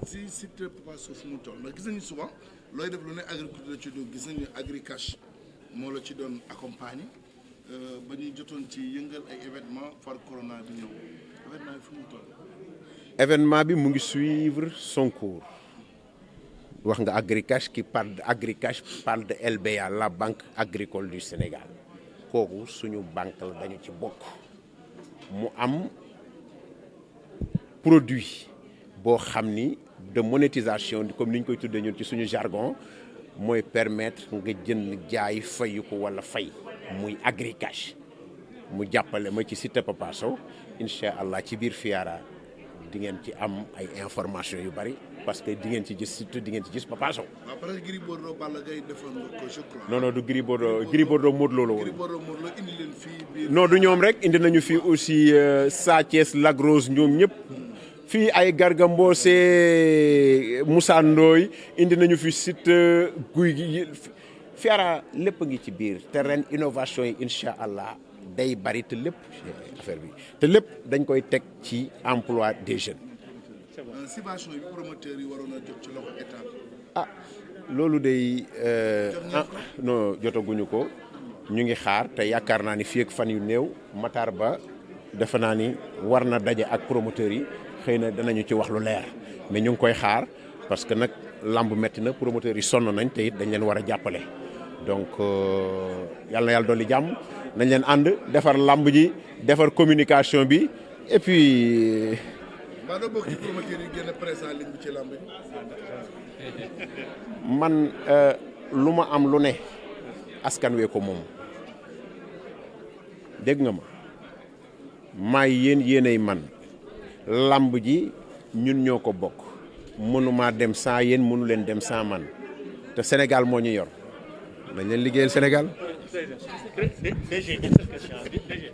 si site Papa Sow fu mu toll ndax gis nañu souvent looy def lu ne agriculture la ci doon gis nañu Agricash moo la ci doon accompagner ba ñuy jotoon ci yëngal ay événement far corona bi ñëw événement yi fu mu toll. événement bi mu ngi suivre son cours wax nga Agricash qui parle de Agricash parle de LBA la banque agricole du Sénégal kooku suñu banque la dañu ci bokk mu am produit boo xam ni de monétisation comme ni ñu koy tuddee ñun ci suñu jargon mooy permettre nga jënd jaay fayu ko wala fay muy Agricash mu jàppale ma ci site Papa Sow incha allah ci biir Fiara di ngeen ci am ay information yu bari parce que di ngeen ci gis surtout di ngeen ci gis Papa Sow. waaw parce que Gris Bordeaux Balla Gaye defoon nga ko je crois. non non du Gris Bordeaux Modou Lo la woon. Gris Bordeaux Modou Lo indi leen fii biir. non du ñoom rek indi nañu fii aussi Sa Thiès Lac Rose ñoom ñëpp fii ay Garga Mbossé Moussa Ndoye indi nañu fi site guy gi Fiara lépp a ngi ci biir te ren innovation yi incha allah day bari te lépp affaire bi te lépp dañ koy teg ci emploi des jeunes. subvention yi promoteurs yi waroon a jot ci loxo état bi. ah loolu day non jotaguñu ko ñu ngi xaar te yaakaar naa ni fii ak fan yu néew Matar Ba defe naa ni war na daje ak promoteurs yi xëy na danañu ci wax lu leer mais ñu ngi koy xaar parce que nag lamb metti na promoteurs yi sonn nañ te it dañ leen war a jàppale donc yàlla na yàlla dolli jàmm nañ leen ànd defar lamb ji defar communication bi et puis. maa doo bokk ci promoteurs yi génn présent ligne bi ci lamb bi. man lu ma am lu ne askan wee ko moom dégg nga ma maay yéenay man lamb ji ñun ñoo ko bokk mënumaa dem sans yéen mënu leen dem sans man te Sénégal moo ñu yor dañ leen liggéeyal Sénégal.